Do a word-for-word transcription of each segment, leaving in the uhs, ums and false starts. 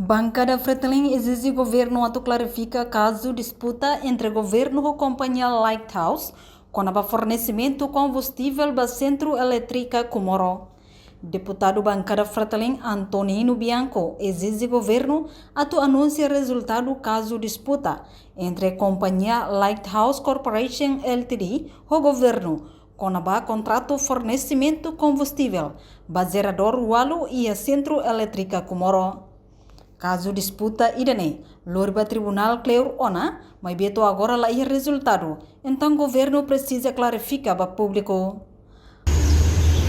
Bankada Fretilin ezije governu atu klarifika kazu disputa entre governu ho kompañia Lighthouse kona-ba fornesimentu kombustivel ba Sentru Elétrika Comoro. Deputadu bankada Fretilin Antonino Bianco ezije governu atu anunsia rezultadu kazu disputa entre kompañia Lighthouse Corporation L T D ho governu kona-ba kontratu fornesimentu kombustivel ba jeradór ualu iha Sentru Elétrika Comoro. Kazu disputa ida-ne'e lori ba tribunál kleur ona, maibé to'o agora la iha rezultadu, entaun governu presiza klarifika ba públiku.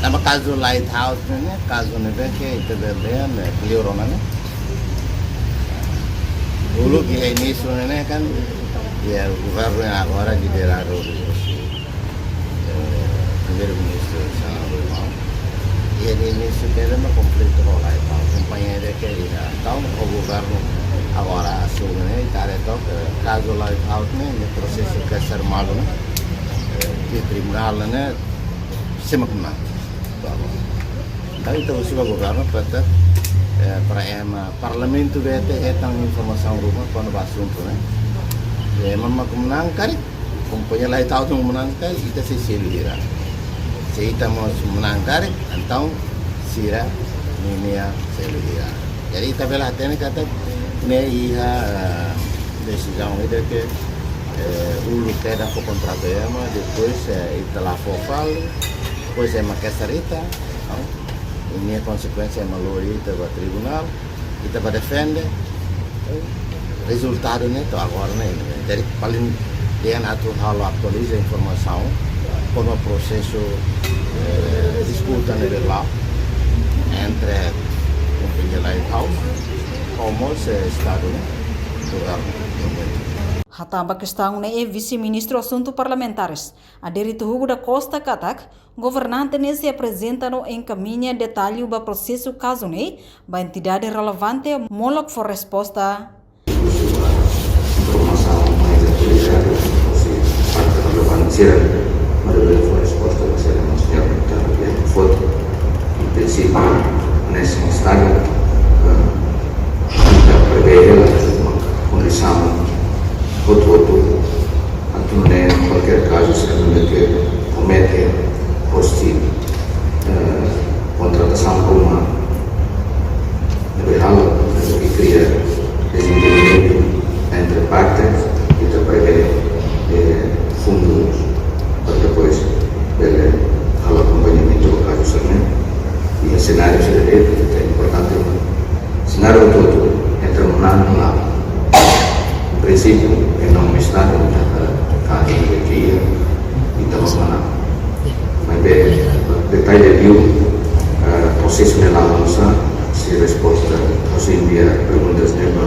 Tanba kazu Lighthouse ne'e, kazu ne'ebé ke ita bele dehan ne'e kleur ona ne'e. Uluk iha inísiu ne'e kan, iha governu agora lideradu husi, eh, Primeiru-Ministru Xanana Gusmão. Iha inísiu kedas mak konflitu ho Lighthouse. Kompañia ida ke iha, entaun ho governu agora asume ne'e, ita haree took, eh, kazu Lighthouse ne'e, ne'e prosesu ke ser malu ne'e, eh, iha tribunál ne'e, sé mak manán. Entaun ita husu ba governu para, eh, para ema, parlamentu bele hetan informasaun ruma kona-ba asuntu ne'e. Ema mak manán karik, kompañia Lighthouse mak manán karik, ita sei selu hira. Se ita mós manán karik, entaun sira ninia selu hira. Jadi ita bele hatene katak ne'e iha, eh, desizaun ida ke, eh, uluk kedas fó kontratu ema, depois, eh, ita la fó fali, depois ema kesar ita, entaun, ninia konsekuénsia ema lori ita ba tribunál, ita ba defende, rezultadu ne'e to'o agora ne'e. Jadi paling dehan atu halo atualiza informasaun kona-ba prosesu, eh, disputa ne'ebé la'o entre kompañia Lighthouse ho mós, eh, Estadu ne'e, governu. Hatán ba kestaun ne'e, Vise-Ministru Asuntu Parlamentares, Adérito Hugo da Costa katak, governante ne'e sei aprezenta no enkamiña detalle ba prosesu kazu ne'e ba entidade relevante molok fó resposta. Informasaun mais atualizada, ou seja, parte relevante sira, mas eu vou resposta ba sira, mas já está bien foto. Em princípio, nesse estado, eh, ita prevee hela, uma condição, outro, outro, atu nune'e kualkér kazu, se nune'e ke komete hostil, eh, kontratasaun ruma ne'ebé halo, ne'ebé kria dezentendimentu entre parte, ita prevee, eh, fundu para depois bele halo akompañamentu ba kazu sira-ne'e. I senáriu sira-ne'e, ita importante, senáriu hotu-hotu entre manán no la. Em princípio, em nome do Estado, ita hakarak kazu ne'ebé ke iha, ita mak manán. Maibé, detalle liu, eh, prosesu ne'e la'o oinsá, sei resposta, ou sei envia perguntas ne'e ba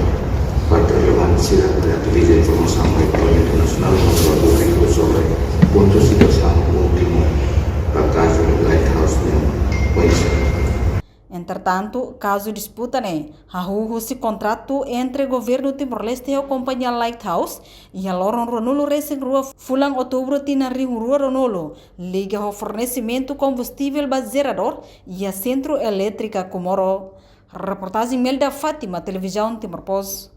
parte relevante sira, para atualiza informasaun ba Parlamentu Nasionál, no ba públiku sobre pontu situasaun últimu ba kazu Lighthouse ne'e oinsá. Entretantu, kazu disputa ne'e hahú husi kontratu entre governu Timor-Leste ho kompañia Lighthouse iha loron ruanulu-resin-rua fulan Outubru tinan rihun rua ruanulu, liga ho fornesimentu kombustivel ba jeradór iha Sentru Elétrika Comoro. Reportajen Melda Fátima, Televizaun Timor Post.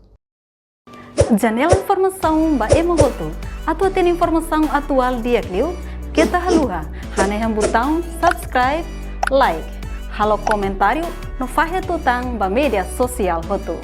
Janela informasaun ba ema hotu. Atu hatene informasaun atuál di'ak liu, keta haluha hanehan butaun subscribe, like, halo komentáriu no fahe tutan ba média sosiál hotu.